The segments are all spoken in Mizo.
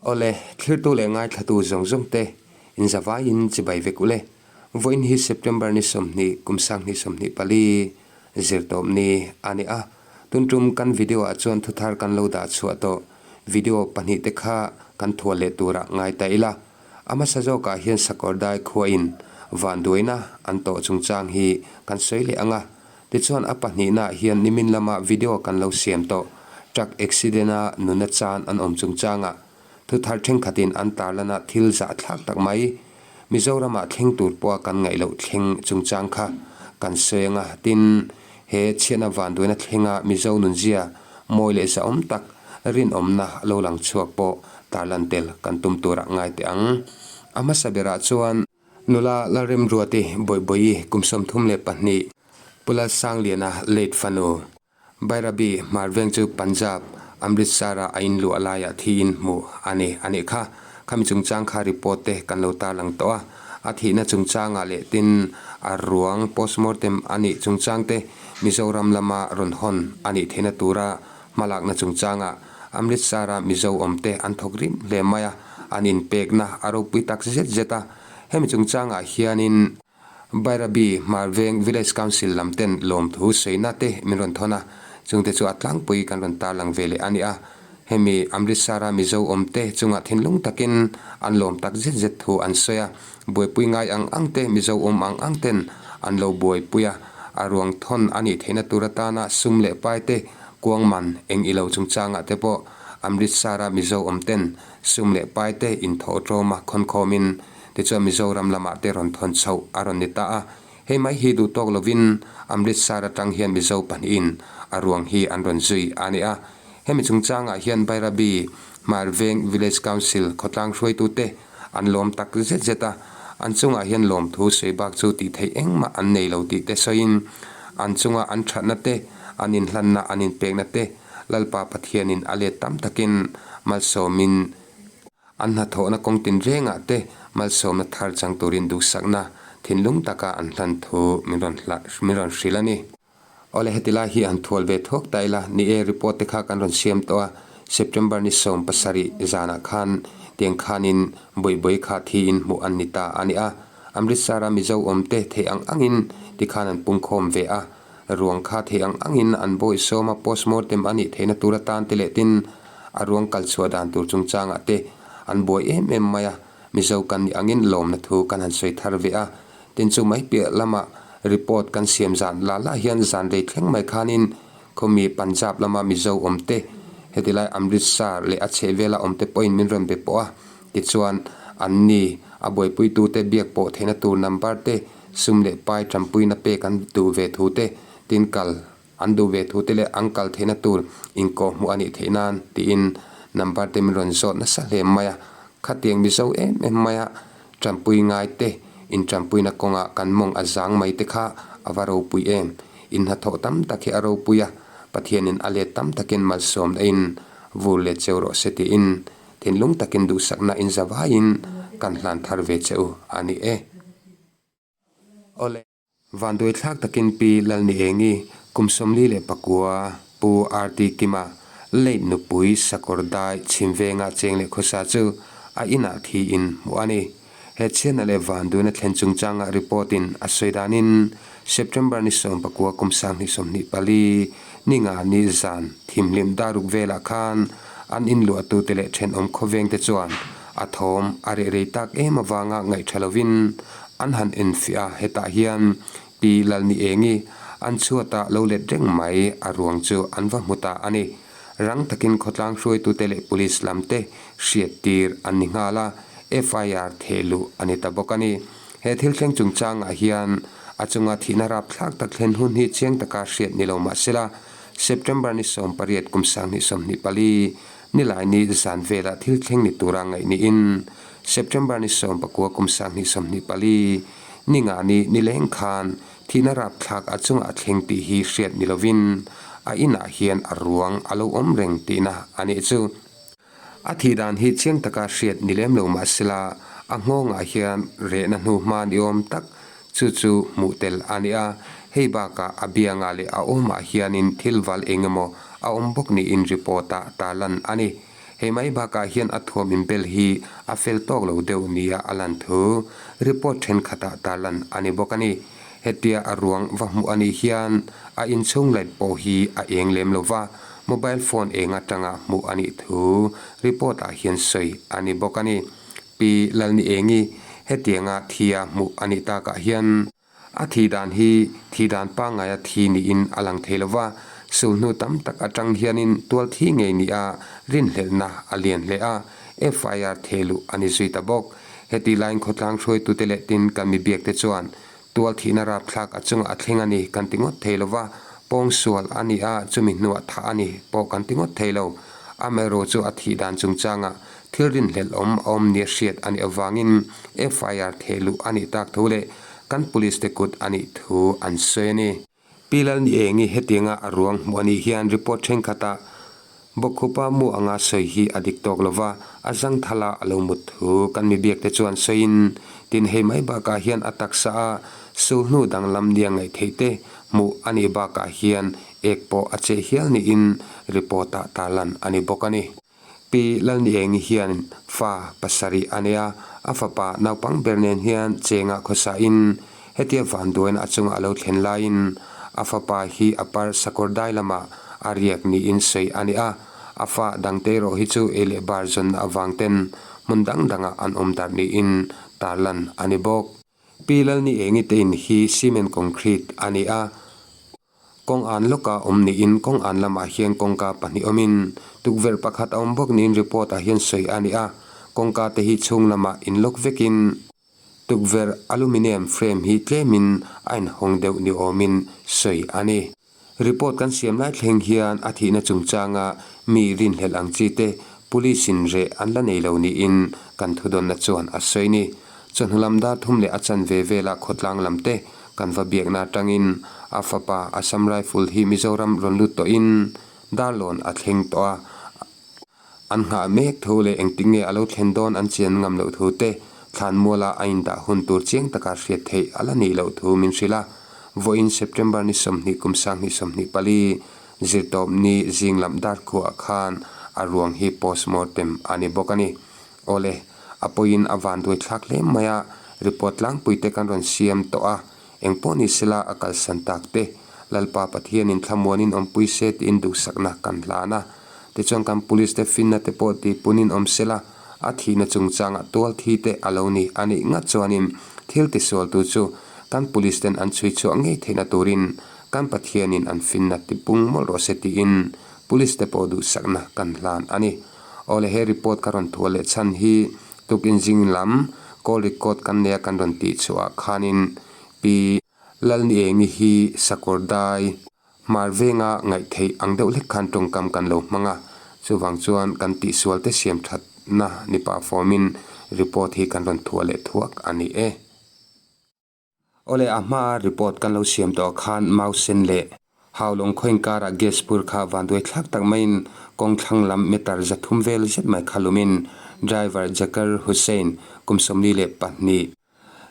Awle, thlirtu leh ngaithlatu zawng zawng te inzavaiin chibai vek ule. Vawiin hi September ni 20 kum 2024 zirtawp ni a ni a. Tun tum kan video ah chuan thuthar kan lo dah chhuah tawh video pahnih te kha kan thual leh turah ngai ta ila. A hmasa zawkah hian Sakawrdai khuain vanduaina an tawh chungchang hi kan sawi leh ang a. Tichuan a pahnihnaah hian nimin lama video kan lo siam tawh truck accident-a nuna chan an awm chungchangah thuthar thenkhatin an tarlana thil zahthlak tak mai Mizoramah thleng tur pawha kan ngaih loh thleng chungchang kha kan sawi ang a. Tin, he chhiatna vanduaina thlenga Mizo nunzia mawi leh zahawm tak rinawmna lo lang chhuak pawh tarlan tel kan tum turah ngai teh ang. A hmasa berah chuan. Nula Lalremruati Bawihbawi kum 32, Pu Lalsangliana late fanu, Bairabi Hmar veng chu Punjab, Amritsar-a a inluah laiah thiin hmuh a ni a nih kha. Khami chungchang kha report te kan lo tarlang tawh a, a thihna chungchangah leh tin a ruang postmortem a nih chungchang te Mizoram lama rawn hawn a nih theihna tura hmalakna chungchangah Amritsar-a Mizo awmte an thawk rim hle mai a, an inpekna a ropui tak zet zet a. Hemi chungchangah hianin Bairabi Hmar Veng Village Council lam ten lawmthu sawina te min rawn thawn a, chungte chu a tlangpui kan rawn tarlang ve leh a ni a. Hemi Amritsar-a Mizo awmte chungah thinlung takin an lawm tak zet zet thu an sawi a, buaipui ngai ang ang te Mizo awm ang ang ten an lo buaipui a, a ruang thawn a nih theihna tur atana sum leh pai te Kuang man eng ilo chungchangah te pawh Amritsar-a Mizo awm ten sum leh pai te inthawh tlawma khawnkhawmin tichuan Mizoram lamah te rawn thawn chhoh a rawn ni ta a. Hei mai hi duh tawk lovin Amritsar atang hian Mizo pahnihin a ruang hi an rawn zui a ni a. Hemi chungchangah hian Bairabi Hmar Veng Village Council khawtlang hruaitute An lawm tak zet zet a, an chungah hian lawmthu sawi bak chu tih theih engmah an nei lo tih te sawiin, an chunga an thatna te, an inhlanna an inpekna te Lalpa Pathianin a let tam takin malsawmin an hnathawhna kawng tinrengah te malsawmna thar chang turin duhsakna thinlung taka an hlan thu min rawn min rawn hrilh a ni. Awle heti lai hi han thual ve thuak ta ila, ni e report te kha kan rawn siam tawh a, September ni 17 zanah khan tiang khanin Bawihbawi kha thiin hmuh an ni ta a ni a, Amritsar-a Mizo awm te theih ang angin tikhan an pungkhawm ve a, ruang kha theih ang angin an bawihsawm a postmortem a nih theihna tur atan te leh tin a ruang kal chhuah dan tur chungchangah te an buai em em mai a, Mizo kan nih angin lawmna thu kan han sawi thar ve a. Tin chu mai piah lama report kan siam zan la la hian zan rei thleng mai khanin khawmi Punjab lama Mizo awm te, heti lai Amritsar leh a chhehvela awm te pawhin min rawn be pawh a, tichuan anni a buaipuitute biak pawh theihna tur number te, sum leh pai tanpuina pek an duh ve thu te, tin kal an duh ve thu te leh an kal theihna tur inkawh hmuh a nih theih nan tiin number te min rawn zawt nasa hle mai a, khatiang Mizo em em mai a Tanpui ngai te, in tanpuina kawngah kan mawng a zang mai te kha a va ropui em? In hnathawh tam tak hi a ropui a, Pathianin a let tam takin malsawmna in vur let cheu rawh se tiin thinlung takin duhsakna in zavaiin kan hlan thar ve che u a ni e. Awle. Vanduaithlak takin Pi Lalniengi, kum 49, Pu RT Kima, late nupui Sakawr Dai chhimvenga cheng leh khawsa chu a inah thiin hmuh a ni. He chhiatna leh vanduaina thlen chungchanga report-in a sawi danin September ni 19 kum 2024 ni nga ni zan thimhlim daruk velah khan an inluahtute leh thenawm khawvengte chuan a thawm a reh rei tak em avanga ngaihṭha lovin An han enfiah a, hetah hian Pi Lalniengi an chhuatah lo let reng mai a ruang chu an va hmu ta a ni. Rang takin khawtlang hruaitute leh police lam te hriattir an ni nghal a, FIR theh luh a ni ta bawk a ni. He thil thleng chungchangah hian a chunga thihna rapthlak tak thlen hun hi chiang taka hriat ni lo mah sela, September ni 18 kum 2024 Nilaini zan velah thil thleng ni tura ngaih niin September ni 19 kum 2024 ni nga ni nileng khan thihna rapthlak a chungah a thleng tih hi hriat ni lovin a inah hian a ruang a lo awm reng tihna a nih chu. A thih dan hi chiang taka hriat ni lem lo mah sela a nghawngah hian rehna hnu hma ni awm tak chu chu hmuh tel a ni a, hei bakah a biangah leh a awmah hianin thil val eng emaw a awm bawk niin report-ah tarlan a ni. Hei mai bakah hian a thuam inbel hi a fel tawk lo deuh nia a lan thu report thenkhatah tarlan a ni bawk a ni. Hetia a ruang va hmuh a nih hian a inchhung light pawh hi a eng lem lo va, mobile phone eng atanga hmuh a nih thu report ah hian sawi a ni bawk a ni. Pi Lalniengi hetianga thia hmuh a nih takah hian a thih dan hi thih dan pangngaia thi niin a lang thei lo va, sulhnu tam tak atang hianin tual thi ngei nia rinhlelhna a lian hle a, FIR thehluh a ni zui ta bawk. Heti laiin khawtlang hruaitute leh tin kan mi biakte chuan tual thihna rapthlak a chungah a thleng a ni kan ti ngawt thei lo va, pawngsual a ni a, chumi hnuah thah a ni pawh kan ti ngawt thei lo. Amaherawh chu a thih dan chungchangah thil rinhlelh awm a awm nia hriat a nih avangin FIR thehluh a nih tak thu leh kan police te kut a nih thu an sawi a ni. Pi Lalniengi hetianga a ruang hmuh a nih hian report thenkhatah Bawkkhupa mu anga sawi hi a dik tawk lo va, a zangthala a lo mut thu kan mi biakte chuan sawiin tin hei mai bakah hian a taksa a sulhnu danglam nia ngaih theih te hmuh a nih bakah hian ek pawh a cheh hial niin report-ah tarlan a ni bawk a ni. Pi Lalniengi hian fa pasarih a nei a, a fapa naupang ber nen hian chengah khawsain hetia vanduaina a chungah a lo thlen laiin a fapa hi a par sakawr dai lamah a riak niin sawi a ni a, a fa dangte erawh hi chu ei leh bar zawnna avang ten hmun dang dangah an awm darh niin tarlan a ni bawk. Pi Lalniengi te in hi cement concrete a ni a. Kawng an lawka awm niin kawng an lamah hian kawngka pahnih awmin tukverh pakhat a awm bawk niin report ah hian sawi a ni a, kawngka te hi chhung lamah in lock vekin tukverh aluminium frame hi tlemin a inhawng deuh ni awmin sawi a ni. Report kan siam lai thleng hian a thihna chungchanga mi rinhlelh ang chi te police in reh an la nei lo niin kan thudawnna chuan a sawi ni. Chawhnu lam dar thum leh a chanve vela khawtlang lam te Kan va biakna atangin a fapa Assam Rifle hi Mizoram rawn lut tawhin Darlawn a thleng tawh a, an nghah mek tho leh engtik nge a lo thlen dawn an chian ngam loh thu te Thlanmuala a indah hun tur chiang taka hriat theih a la nih loh thu min hrilh a. Vawiin September ni 20 kum 2024 zirtawpni zing lam darkhuah khan a ruang hi postmortem a ni bawk a ni. Awle, a pawiin a vanduai thlak hle mai a, report tlangpui te kan rawn siam tawh a, engpawh ni sela a kalsan tak te, Lalpa Pathianin thlamuanin awmpui se tiin duhsakna kan hlan a. Tichuan kan police te finna te pawh tihpunin awm sela, a thihna chungchangah tual thi te a lo ni a nih ngat chuanin thil tisualtu chu kan police ten an chhui chhuah ngei theihna turin kan Pathianin an finna tipung mawlh rawh se tiin police te pawh duhsakna kan hlan a ni. Awle he report ka rawn thuah leh chhan hi tukin zing lam call record kan nei a kan rawn tih chhuah ah khanin Pi Lalniengi hi sakawr dai hmar venga ngaih theih ang deuh hlek khan tawngkam kan lo hmang a, chuvang chuan kan tihsual te siam thatna ni pah fawmin report hi kan rawn thuah leh thuak a ni e. Awle a hmaa report kan lo siam tawh khan Mausen leh Haulawng khaw inkarah gas bur kha vanduai thlak tak maiin kawng thlang lam meter 300 vel zet mai kha lumin driver Jakar Hussain kum 42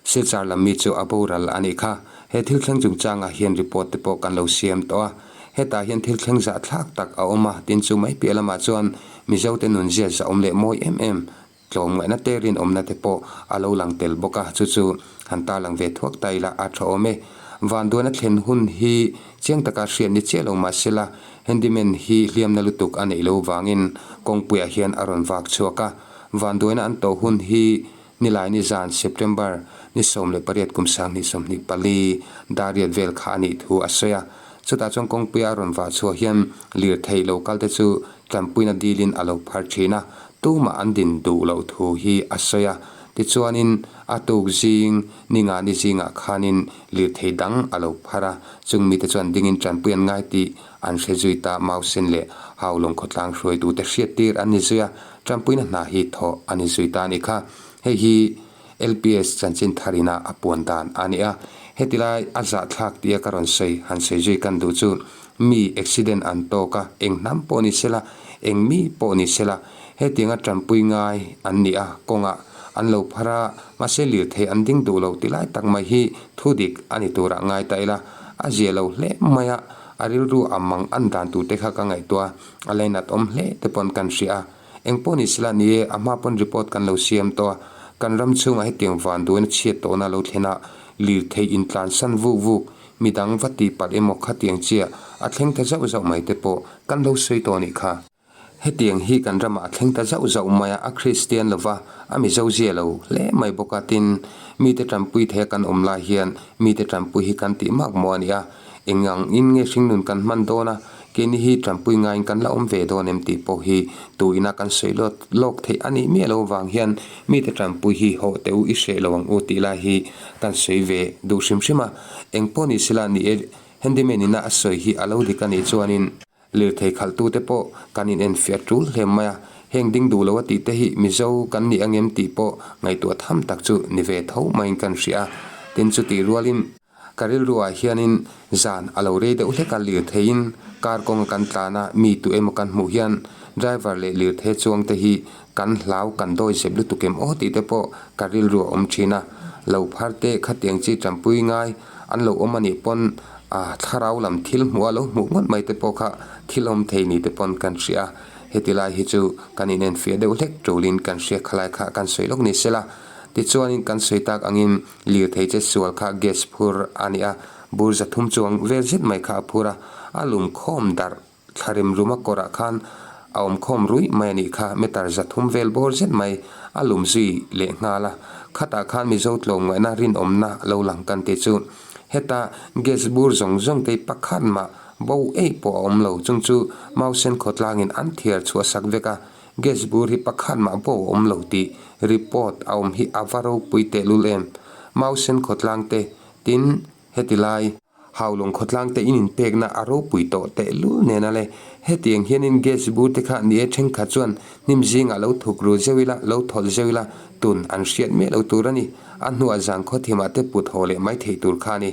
Silchar lam mi chu a boral a nih kha. He thil thleng chungchangah hian report te pawh kan lo siam tawh a. Hetah hian thil thleng zah thlak tak a awm a, tin chu mai piah lamah chuan Mizote nunzia zahawm leh mawi em em Tlawmngaihna te rinawmna te pawh a lo lang tel bawk a, chu chu han tarlang ve thuak ta ila a tha awm e. Vanduaina thlen hun hi chiang taka hriat ni chiah lo mah sela, handyman hi hliamna lutuk a neih lo vangin kawngpuiah hian a rawn vak chhuak a. Vanduaina an tawh hun hi Nilaini zan September ni 18 kum 2024 dariat vel kha a nih thu a sawi a. Chutah chuan kawngpuia a rawn vah chhuah hian lirthei lo kalte chu tanpuina dilin a lo phar thin a, tumah an din duh loh thu hi a sawi a. Tichuanin a tuk zing ni nga ni zingah khanin lirthei dang a lo phar a, chung mite chuan dingin tanpui an ngai tih an hre zui ta Mausen leh Haulawng khawtlang hruaitute hriattir an ni zui a, tanpuina hna hi thawh a ni zui ta a nih kha. Hei hi LPS chanchin thar ina a puan dan a ni a, heti lai a zahthlak tia ka rawn sawi han sawi zui kan duh chu mi accident an tawk a, eng hnam pawh ni sela, eng mi pawh ni sela, hetianga tanpui ngai an ni a, kawngah an lo phar a, mahse lirthei an ding duh lo ti lai tak mai hi thu dik a ni turah ngai ta ila, a zia lo hle mai a, a rilru a mang an dan tur te kha ka ngaihtuah a, a lainat awm hle te pawn kan hria a. Engpawh ni sela ni e, a hma pawn report kan lo siam tawh a, kan ram chhungah hetiang van duaina chhiat tawhna lo thlen a, lirthei intlansan vuk vuk, midang va tih palh emaw khatiang chiah a thleng ta zauh zauh mai te pawh kan lo sawi tawh a nih kha. Hetiang hi kan ramah a thleng ta zauh zauh mai a, a Kristian lova, a Mizo zia lo hle mai bawk a, tin, mite tanpui theia kan awm lai hian mite tanpui hi kan tih mak maw a ni a, eng ang in nge hringnun kan hman dawn a, keini hi tanpui ngaiin kan la awm ve dawn em tih pawh hi tu ina kan sawi lawt lawk theih a nih miah lo vang hian mite tanpui hi hawh teh u i hreh lo ang u tih lai hi kan sawi ve duh hrim hrim a, eng pawh ni sela ni e handyman ina a sawi hi a lo dik a nih chuanin. Lirthei khalhtute pawh kan inenfiah tul hle mai a, heng ding duh lo a tih te hi Mizo kan nih angem tih pawh ngaihtuah tham tak chu ni ve tho maiin kan hria a. Tin chutih rualin ka rilruah hianin zan a lo rei deuh hlek a, lirtheiin car kawnga kan tlan a, mi tu emaw kan hmuh hian driver leh lirthei chuangte hi kan hlau kan dawi zep lutuk em aw tih te pawh ka rilru a awm thin a. Lo phar te khatiang chi tanpui ngai an lo awm a nih pawn ah thlarau lam thil hmuh a lo hmuh ngawt mai te pawh kha thil awm thei ni te pawn kan hria a. Heti lai hi chu kan inenfiah deuh hlek tulin kan hria khalai kha kan sawi lawk ni sela. Tichuanin kan sawi tak angin lirthei che sual kha gas phur a ni a, bur 300 chuang vel zet mai kha a phur a, a lum khawm darh. Thla rem ruma kawrah khan a awm khawm ruih mai a nih kha, meter 300 vel bawr zet mai a lum zui leh nghal a. Khatah khan Mizo tlawmngaihna rinawmna lo lang kan tih chu heta gas bur zawng zawng te pakhat mah bo eih pawh a awm lo chung chu Mausen khawtlangin an thiar chhuah sak vek a, gas bur hi pakhat mah bo a awm lo tih report a awm hi a va ropui tehlul em. Mausen khawtlang te tin heti lai. Haulawng khawtlang te in inpekna a ropui tawh tehlul nen a le. Hetiang hianin gas bur te kha ni e thenkhat chuan hnim zingah lo thuk ru zeuh ila, lo thawlh zeuh ila, tun an hriat miah lo tur a ni. A hnuah zan khawthimah te put haw leh mai theih tur kha a ni.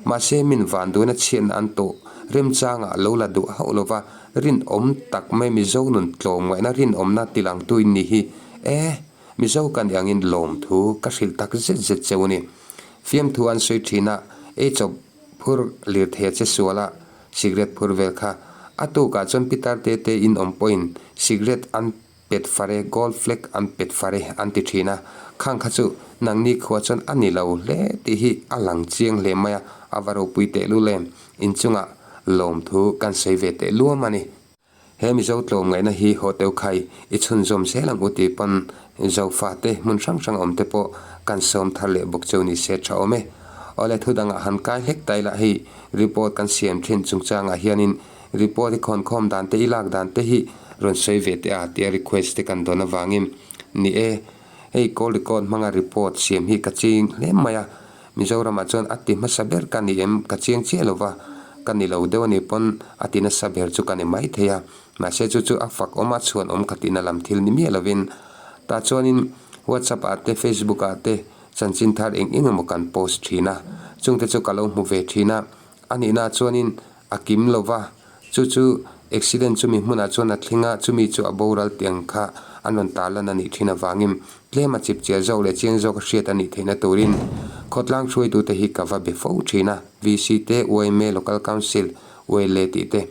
Mahse min van duhna chhiatna an tawh remchangah lo la duh hauh lova rinawm tak mai Mizo nun tlawmngaihna rinawmna tilangtu in ni hi e, Mizo ka nih angin lawmthu ka hrilh tak zet zet cheu a ni. Fiamthu an sawi thin a, ei chawp phur lirthei a che sual a, cigarette phur vel kha. A tukah chuan pitar te te in awm pawhin cigarette an pet far e, gold flake an pet far e an ti thin a. Khang kha chu nangni khua chuan a ni lo hle tih hi a lang chiang hle mai a, a va ropui tehlul em. Inchungah lawmthu kan sawi ve tehluam a ni. He Mizo tlawmngaihna hi hotel khai i chhunzawm zel ang u tih pawn Zofa te hmun hrang hrang awm te pawh kan sawm thar leh bawk cheu ni se tha awm e. Awle thu dangah han kai hlek ta ila hei report kan siam thin chungchangah hianin report i khawnkhawm dan te i lak dan te hi rawn sawi ve teh a tia request te kan dawn avangin ni e hei call record hmanga report siam hi ka ching hle mai a. Mizoramah chuan a ti hmasa ber ka ni em? Ka chiang chiah lo va, ka ni lo deuh a nih pawn a ti nasa ber chu ka ni maithei a. Mahse chu chu a fak awm a, chhuan awm ka tihna lam thil ni miah lovin. Tah chuanin WhatsApp ah te Facebook ah te chanchin thar eng eng emaw kan post thin a, chungte chu ka lo hmu ve thin a. A nihna chuanin a kim lo va, chu chu accident chumi hmunah chuan a thleng a, chumi chu a boral tih ang kha an rawn tarlan a nih thin avangin tlem a chip chiah zawk leh chiang zawk a hriat a nih theihna turin khawtlang hruaitute hi ka va be fo thin a, VC te, yma, Local Council, ULA tih te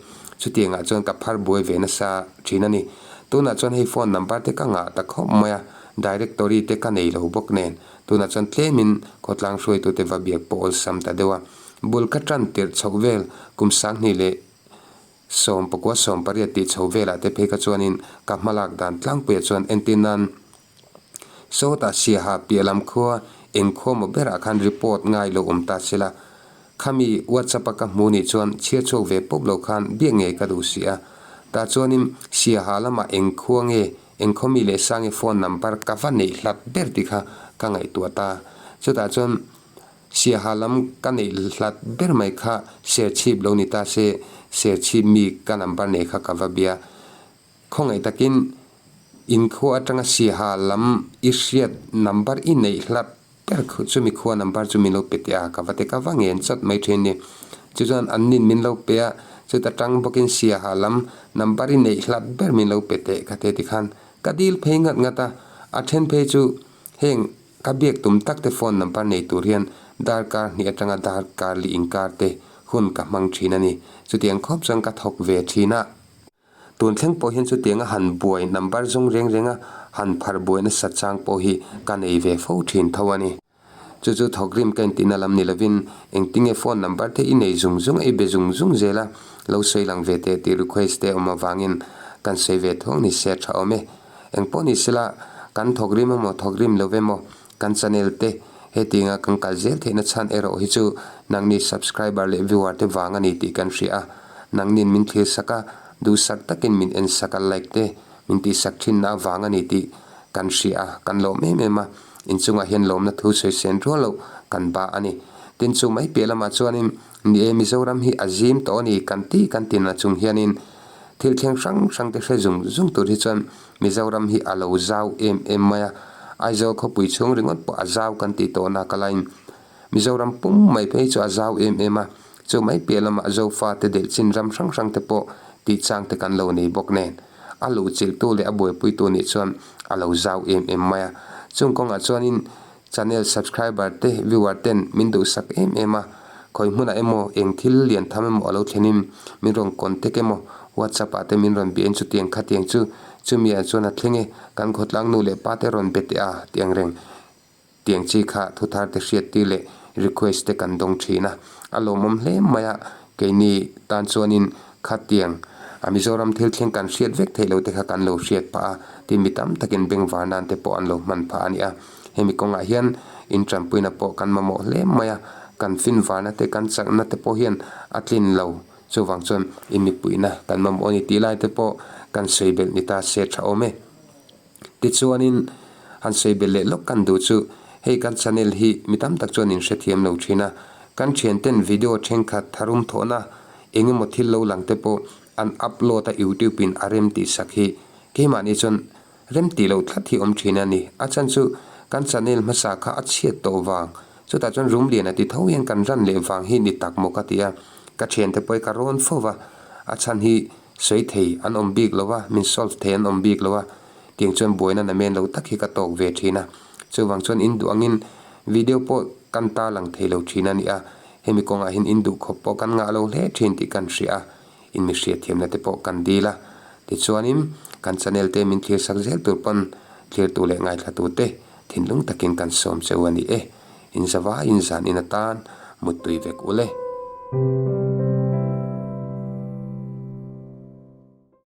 chutiangah chuan ka phar buai ve nasa thin a ni. Tunah chuan hei phone number te ka ngah ta khawp mai a, directory te ka nei lo bawk nen tunah chuan tlemin khawtlang hruaitute va biak pawh awlsam ta deuh a. Bul ka tan tirh chhoh vel kum 2019 18 tih chho velah te phei kha chuanin ka hmalak dan tlangpuiah chuan entir nan sawtah siaha piah lam khua eng khua maw berah khan report ngai lo awm ta se la, khami WhatsApp a ka hmu nih chuan chhiar chhuak ve pawp lo khan biak ngei ka duh si a. Tah chuanin siaha lamah eng khua nge eng khaw mi leh sange phone number ka va neih hlat ber tih kha ka ngaihtuah ta. Chutah chuan. Siaha lam ka neih hlat ber mai kha Serchhip lo ni ta se, Serchhip mi ka number nei kha ka va bia. Khawngaih takin inkhua atanga Siaha lam i hriat number i neih hlat ber khu chumi khua number chu min lo pe teh a, ka va te ka va ngen chawt mai thin ni. Chu chuan an nin min lo pe a, chuta tang bawkin Siaha lam number i neih hlat ber min lo pe teh ka te tikhan ka dil phei ngat ngat a, a then phei chu heng Ka biak tum tak te phone number nei tur hian darkar hnih atanga darkar li inkar te hun ka hmang thin a ni. Chutiang khawp chuan ka thawk ve thin a. Tun thleng pawh hian chutianga han buai number zawng reng renga han phar buai nasa chang pawh hi ka nei ve fo thin tho a ni. Chu chu thawkrim ka intihna lam ni lovin engtinge phone number te i nei zung zung a, i be zung zung zel a, lo sawi lang ve teh tih request te awm avangin kan sawi ve thuang ni se a tha awm e. Engpawh ni sela kan thawkrim emaw thawkrim lo emaw kan channel te hetinga kan kal zel theihna chhan erawh hi chu nangni subscriber leh viewer te vang a ni tih kan hria a, nangnin min thlir sak a, duhsak takin min en sak a like te min tihsak thinna avang a ni tih kan hria a, kan lawm em em a, inchungah hian lawmna thu sawi sen rual loh kan ba a ni. Tin chu mai piah lamah chuanin ni e Mizoram hi a zim tawh a ni kan ti kan tin a chung hianin thil thleng hrang hrang te hre zung zung tur hi chuan Mizoram hi a lo zau em em mai a, Aizawl khawpui chhung ringawt pawh a zau kan tih tawh nak alaiin Mizoram pum mai phei chu a zau em em a, chu mai piah lamah Zofa te delh chin ram hrang hrang te pawh tih chang te kan lo nei bawk nen. A luhchilhtu leh a buaipuitu nih chuan a lo zau em em mai a. Chung kawngah chuanin channel subscriber te viewer ten min duhsak em em a, khawi hmunah emaw eng thil lian tham emaw a lo thlenin min rawn contact emaw WhatsApp ah te min rawn biain chutiang khatiang chu chumi ah chuan a thleng e, kan khawtlang nu leh pa te rawn be teh a tih ang reng. Tiang chi kha thuthar te hriat tir leh request te kan dawng thin a, a lawmawm hle mai a, keini tan chuanin khatiang a Mizoram thil thleng kan hriat vek theih lo te kha kan lo hriat phah a, tin mi tam takin bengvar nan te pawh an lo hman phah a ni a, hemi kawngah hian in tanpuina pawh kan mamawh hle mai a, kan finvarna te kan chakna te pawh hian a tlin lo, chuvang chuan in mipuina kan mamawh a ni tih lai te pawh kan sawi belh ni ta se tha awm e. Tichuanin, han sawi belh leh lawk kan duh chu, hei kan channel hi mi tam tak chuan in hrethiam lo thin a, kan thianten video thenkhat tharum thawhna eng emaw thil lo lang te pawh an upload a youtube in a rem tih sak hi keimahni chuan rem tih loh tlat hi awm thin a ni. A chhan chu kan channel hmasa kha a chhiat tawh vang, chutah chuan rum lian a ti tho hian kan ran leh vang hi ni tak maw ka ti a, ka thiante pawh hi ka rawn fo va, a chhan hi Sawi thei an awm bik lo a, min solve thei an awm bik lo a, tiang chuan buaina na men lo tak hi ka tawk ve thin a. Chuvang chuan in duh angin video pawh kan ta lang thei lo thin a ni a, hemi kawngah hian in duh khawp pawh kan ngah lo hle thin tih kan hria a, in mi hriatthiamna te pawh kan dil a. Tichuanin kan channel te min thlir sak zel tur pawn thlirtu leh ngaithlatu te thinlung takin kan sawm cheu a ni e. In zavaiin zan in atan muttui vek ule.